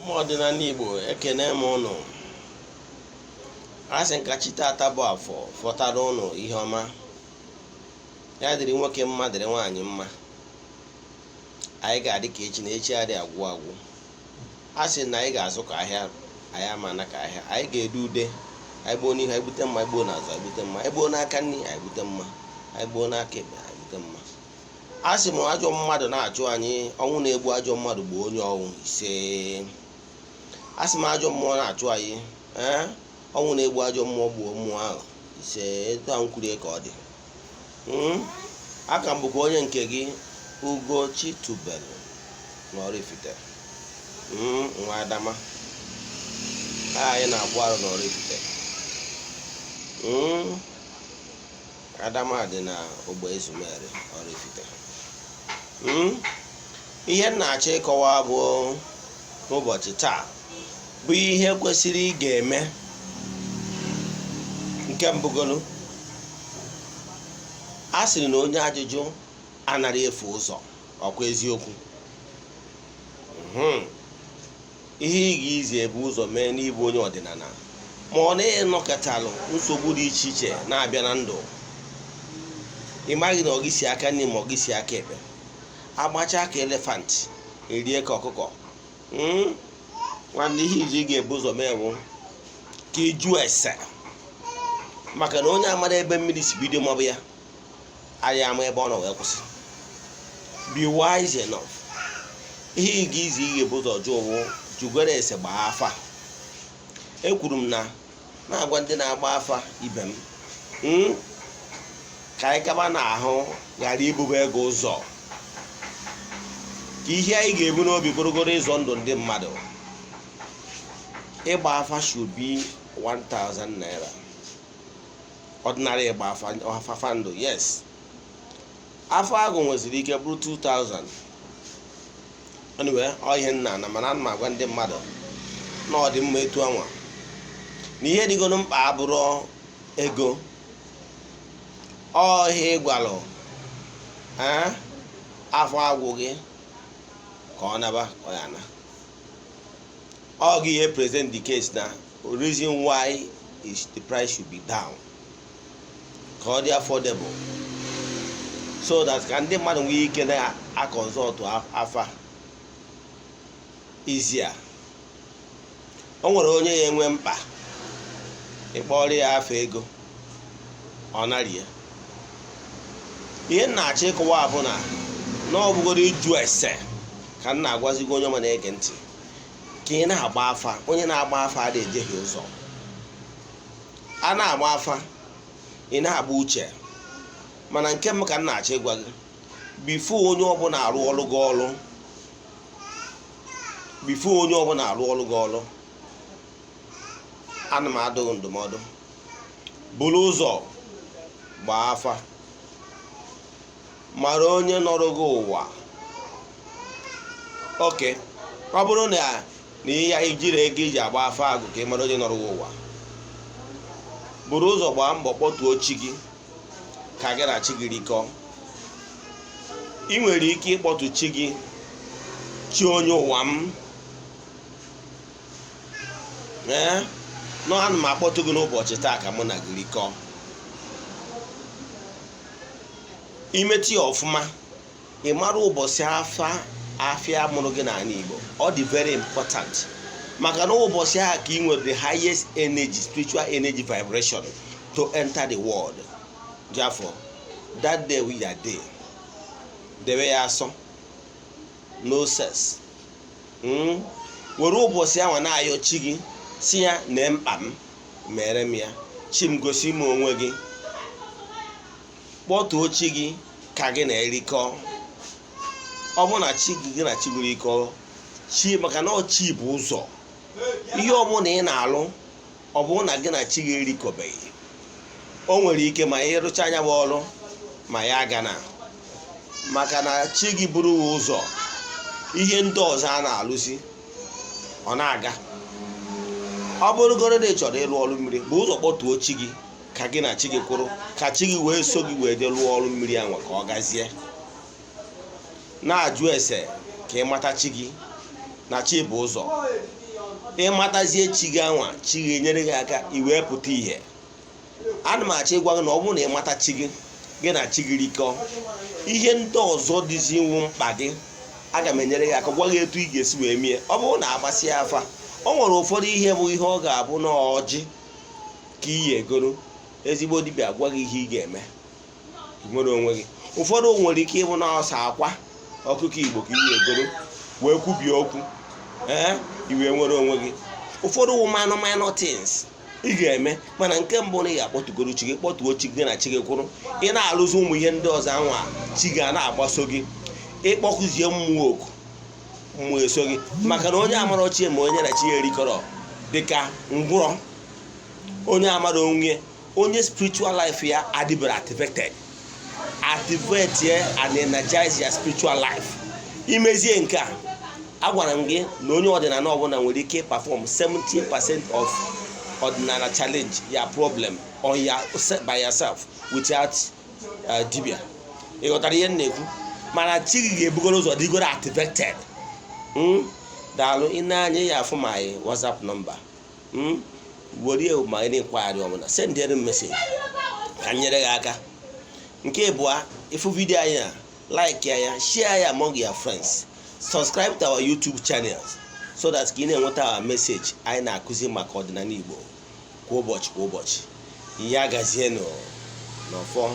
Ụmụ ọdịnala Igbo, ekene m ụnụ. A sị nka chi tata bụ Afọ fọtara ụnụ ihe ọma. Ya dịrị nwoke mma, dịrị nwaanyị mma. Anyị ga-adị ka echi na echi adị agwụ agwụ. A sị na anyị ga-azụ ka ahịa, anyị ama na ka ahịa. Anyị ga-ede ude, anyị gbuo n'ihu anyị gbute mma, anyị gbuo n'azụ anyị gbute mma, anyị gbuo n'aka nri anyị gbute mma, anyị gbuo n'aka ekpe anyị gbute mma. A sị m ajọ mmadụ na-achụ anyị, ọnwụ na-egbu ajọ mmadụ gbuo onye ọnwụ, ise. A sị m ajọ mmụọ na-achụ anyị, ee, ọnwụ na-egbu ajọ mmụọ gbuo mmụọ ahụ, ise. Etu ahụ kwurie ka ọ dị. Aka m bụkwa onye nke gị, Ugochi Tubelu n'Oraifite, nwa Adama. Anyị na-akwụ arụ n'Oraifite. Adama dị na ogbe Ezumeri, Oraifite. Ihe m na-achọ ịkọwa bụ n'ụbọchị taa bụ ihe kwesịrị ị ga-eme. Nke mbụgolu, a sịrị na onye ajụjụ anaghị efu ụzọ. Ọkwa eziokwu? Ihe ị ga-izi ebu ụzọ mee n'ịbụ onye ọdịnala, ma ọ na-ịnọkọtalụ nsogbu dị iche iche na-abịa na ndụ, ị maghị na ọ gị si aka nri ma ọ gị si aka ekpe, agbacha ka elephant erie ka ọkụkọ. Nwanne, ihe iji ị ga-ebu ụzọ mee bụ ka ị jụọ ese, maka na onye amara ebe mmiri si bido mabụ ya, anyị ama ebe ọ nọ wee kwụsị. Be wise enough. Ihe ị ga-izi ị ga-ebu ụzọ jụọ bụ jụgoro ese, gbaa afa. Ekwuru m na na-agwa ndị na-agba afa ibe m, ka anyị kaba n'ahụ ghara ibube ego ụzọ, ka ihe anyị ga-ebu n'obi bụrụgoro ịzọ ndụ ndị mmadụ. Ịgba afa should be 1000 naira, ordinary ịgba afa, afa ndụ. Yes, afọ agụ nweziri ike bụrụ 2000. Anyway, ọ ihe nna na, mana ana m agwa ndị mmadụ na ọ dị mma etu anwa, na ihe dịgoro mkpa abụrụ ego. Ọ ihe ịgwalụ afọ agwụ gị ka ọ naba, ọ ya na ọ gị ihe present the case na reason why is the price should be down, ka ọ dị affordable, so that ka ndị mmadụ nwee ike na-aconsult afa easier. O nwere onye ya enwe mkpa, ịkpọrọ ya afa ego, ọ narie. Ihe m na-achọ ịkọwa bụ na ọ bụgoro ịjụ ese ka m na-agwazigo onye ọma na-ege ntị ka ị na-agba afa. Onye na-agba afa adịghị ejehie ụzọ. A na-agba afa, ị na-agba uche, mana nke m ka m na-achọ ịgwa gị, before onye ọbụla arụ ọrụ gị ọrụ, before onye ọbụla arụ ọrụ gị ọrụ, ana m adụghị ndụmọdụ, buru ụzọ gbaa afa, mara onye nọrọ gị ụwa. Oke ọ bụrụ na na ihe ijiri ego iji agba afa agụ ka ị mara onye nọrọ gị ụwa, buru ụzọ gbaa mbọ kpọtuo chi gị ka gị na chi gị rikọọ. Ị nwere ike ịkpọtu chi gị, chi onye ụwa m, ee, nọ ana m akpọtụ gị n'ụbọchị taa ka mụ na gị rikọọ. Imetụ ya ọfụma, ị mara ụbọchị afa afịa mụrụ gị n'ala Igbo. Ọ dị very important, maka na ụbọchị ahụ ka ị nwere the highest energy, spiritual energy vibration to enter the world. Therefore, that day we your day, debe ya asọ, no sex. Were ụbọchị ahụ na-ayọ chi gị, si ya nee mkpa m, mere m ya. Chi m, gosi m onwe gị. Kpọtuo chi gị ka gị na-erikọ. Ọ bụ na chi gị na chi gị rikọ chi, maka na ọ chi bụ ụzọ. Ihe ọbụla ị na-alụ, ọ bụrụ na gị na chi gị erikọbeghị, o nwere ike ma ị rụcha anya bụ ọrụ ma ya aga na, maka na chi gị bụrụ ụzọ, ihe ndị ọzọ a na-alụzi ọ na-aga. Ọ bụrụgoro na ị chọrọ ịrụ ọrụ mmiri, bụ ụzọ kpọtuo chi gị ka gị na chi gị kwụrụ, ka chi gị wee so gị wee jee rụọ ọrụ mmiri ahụ ka ọ gazie. Na-ajụ ese ka ị mata chi gị na chi bụ ụzọ. Ịmatazie chi gị anwa, chi gị enyere gị aka i wee pụta ìhè. Ana m achọ ịgwa gị na ọ bụrụ na ịmata chi gị, gị na chi gị rikọọ, ihe ndị ọzọ dịzi iwu mkpa gị, aga m enyere gị aka gwa gị etu ị ga-esi wee mie. Ọ bụrụ na agbasịa afa, o nwere ụfọdụ ihe bụ ihe ọ ga-abụ na ọjị ka iyi egoro ezigbo dibịa gwa gị ihe ị ga-eme nwere onwe gị. Ụfọdụ nwere ike ịbụ na ọsọ akwa ọkụkọ Igbo ka iyi egoro wee kwubie okwu, ee, i wee nwere onwe gị. Ụfọdụ wụ minor minor things ị ga-eme, mana nke mbụ na ị ga-akpọtugoro chi gị, kpọtuo chi gị na chi gị kwụrụ, ị na-alụzi ụmụ ihe ndị ọzọ anwa, chi ga na-agbaso gị. Ịkpọkụzie mmụọ oku, mmụọ eso gị, maka na onye amara ochie ma onye na chi ya erikọrọ dịka ngwụrọ. Onye amara onwe, onye spiritual life ya adịbere activated. Activate and energize your spiritual life. Imezie nke a, agwara m gị na onye ọdịnala ọbụla nwere ike perform 70% of ọdịnala challenge ya problem on ya by yourself without dibia. Ị ghọtara ihe m na-ekwu? Mana chi gị ga-ebugoro ụzọ dịgoro activated. Daalụ. Ị na-anya ya afụ my WhatsApp number, were ma ị na-enquiry ọbụla, send m message ka m nyere gị aka. Nke ịbụa, ịfụ video anyị a, like ya, share ya among your friends, subscribe to our YouTube channels so that ka ị na-enweta our message anyị na-akụzi maka ọdịnala Igbo kwa ụbọchị kwa ụbọchị. Ya gazienụ n'ọfọ.